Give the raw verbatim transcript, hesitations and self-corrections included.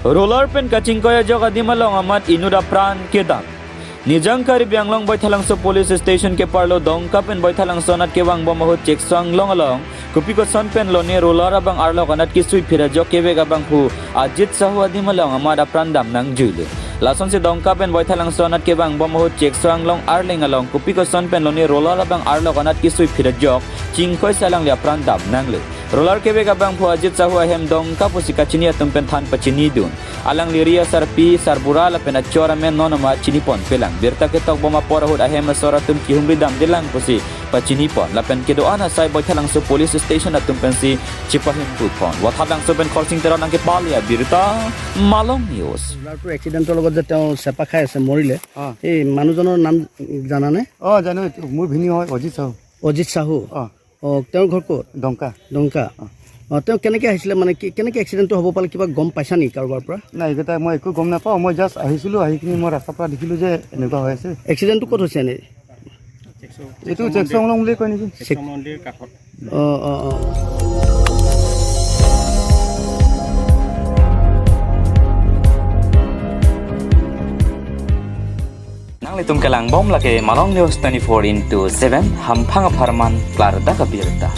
Roller pen kachingkoi ajok adim along amat inut apran kedam. Nijang Karbi Anglong Baithalangso Police Station keparlo Dongka pen Baithalangso anat kevangbom ahut Chekso Anglong along kopi koson pen lone roller abang arlok anat kesui phit ajok kevek abangphu Ajit Sahu adim along amat apran dam nangjuilo. Lasonsi Dongka pen Baithalangso anat kevangbom ahut Chekso Anglong arleng along kopi koson pen lone roller abang arlok anat kesui phit ajok chingkoi si alangli apran dam nanglo. Roller kevek abangphu Ajit Sahu ahem Dongka pusi kachini atum pen than pachinidun. Alangli ri asarpi, sarbura lapen achor amen non amat chiniponpelang. Birta ketokbom apor ahut ahem asor atum kehumri damdelang pusi pachinipon. Lapen kedo-an asai Baithalangso Police Station atum pensi chepahimpuphon. Wathalangso pen Khorsing Teron nangkepale abirta, Malong News. Roller টো এক্সিডেণ্টৰ লগত যে তেওঁ চেপা খাই আছে, মৰিলে, অ। এই মানুহজনৰ নাম জানানে? অ, জানো, এইটো মোৰ ভিনী হয়, অজিত চাহু। অজিত চাহু? অ। অ, তেওঁৰ ঘৰ ক'ত? ডংকা। ডংকা। অ। অ, তেওঁ কেনেকে আহিছিলে, মানে কি, কেনেকে এক্সিডেণ্টটো হ'ব পালে, কিবা গম পাইছা নেকি কাৰোবাৰ পৰা? নাই, এইকেইটা মই একো গম নাপাওঁ। মই জাষ্ট আহিছিলোঁ, আহি কিনি মই ৰাস্তাৰ পৰা দেখিলোঁ যে এনেকুৱা হৈ আছে। এক্সিডেণ্টটো ক'ত হৈছে এনেই? এইটো চেকচং লং বুলি কয় নেকি? চেক- মন্দিৰ কাষত। অ, অ, অ। Nanglitum kelangbom lake Malong News twenty-four into seven, hamphang apharman klardak abirta.